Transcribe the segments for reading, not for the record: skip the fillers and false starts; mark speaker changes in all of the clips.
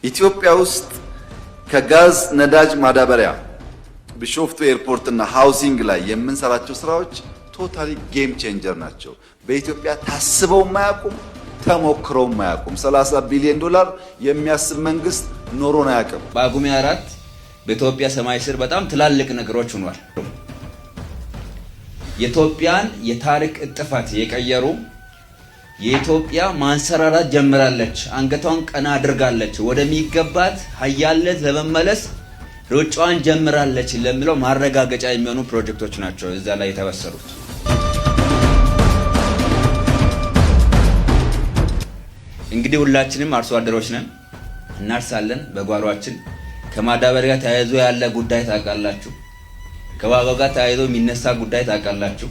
Speaker 1: ኢትዮጵያ ውስጥ ከጋዝ፣ ነዳጅ፣ ማዳበሪያ፣ ቢሾፍቱ ኤርፖርት እና housing ላይ የምንሰራቸው ስራዎች totally game changer ናቸው። በኢትዮጵያ ታስበው ማያውቁም፣ ተሞክረው ማያውቁም። 30 ቢሊዮን ዶላር የሚያስብ መንግስት ኖሮን አያውቅም።
Speaker 2: ጳጉሜ 4 በኢትዮጵያ ሰማይ ስር በጣም ትላልቅ ነገሮች ሆኗል። የኢትዮጵያን የታሪክ እጥፋት የቀየሩ፣ የኢትዮጵያ ማንሰራራት ጀምራለች፣ አንገቷን ቀና አድርጋለች፣ ወደሚገባት ሀያልነት ለመመለስ ሩጫዋን ጀምራለች ለሚለው ማረጋገጫ የሚሆኑ ፕሮጀክቶች ናቸው እዛ ላይ የተበሰሩት። እንግዲህ ሁላችንም አርሶ አደሮች ነን፣ እናርሳለን በጓሯችን። ከማዳበሪያ ጋር ተያይዞ ያለ ጉዳይ ታውቃላችሁ። ከዋጋው ጋር ተያይዞ የሚነሳ ጉዳይ ታውቃላችሁ።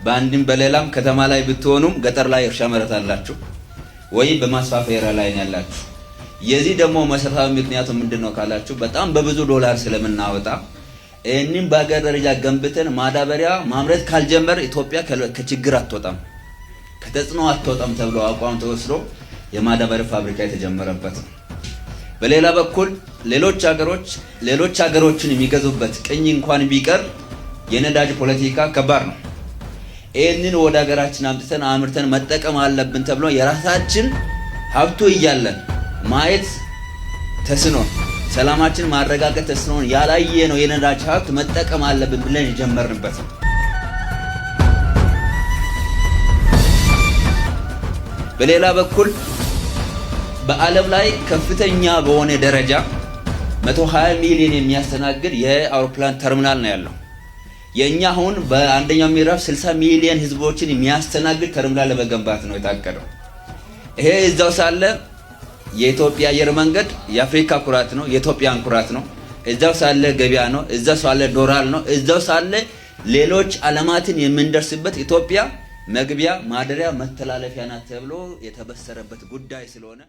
Speaker 2: በአንድም በሌላም ከተማ ላይ ብትሆኑም ገጠር ላይ እርሻ መሬት አላችሁ ወይም በማስፋፊያ ላይ ያላችሁ። የዚህ ደግሞ መሰረታዊ ምክንያቱ ምንድን ነው ካላችሁ፣ በጣም በብዙ ዶላር ስለምናወጣ ይህንን በሀገር ደረጃ ገንብተን ማዳበሪያ ማምረት ካልጀመር ኢትዮጵያ ከችግር አትወጣም፣ ከተጽዕኖ አትወጣም ተብሎ አቋም ተወስዶ የማዳበሪያ ፋብሪካ የተጀመረበት ነው። በሌላ በኩል ሌሎች ሀገሮችን የሚገዙበት ቅኝ እንኳን ቢቀር የነዳጅ ፖለቲካ ከባድ ነው። ይህንን ወደ ሀገራችን አምጥተን አምርተን መጠቀም አለብን ተብሎ የራሳችን ሀብቱ እያለን ማየት ተስኖን፣ ሰላማችን ማረጋገጥ ተስኖን ያላየ ነው የነዳጅ ሀብት መጠቀም አለብን ብለን የጀመርንበት ነው። በሌላ በኩል በዓለም ላይ ከፍተኛ በሆነ ደረጃ 120 ሚሊዮን የሚያስተናግድ የአውሮፕላን ተርሚናል ነው ያለው። የእኛ አሁን በአንደኛው ምዕራፍ 60 ሚሊዮን ህዝቦችን የሚያስተናግድ ተርሚናል ለመገንባት ነው የታቀደው። ይሄ እዛው ሳለ የኢትዮጵያ አየር መንገድ የአፍሪካ ኩራት ነው፣ የኢትዮጵያን ኩራት ነው። እዛው ሳለ ገበያ ነው፣ እዛው ሳለ ዶላር ነው፣ እዛው ሳለ ሌሎች ዓለማትን የምንደርስበት ኢትዮጵያ መግቢያ፣ ማደሪያ፣ መተላለፊያ ናት ተብሎ የተበሰረበት ጉዳይ ስለሆነ።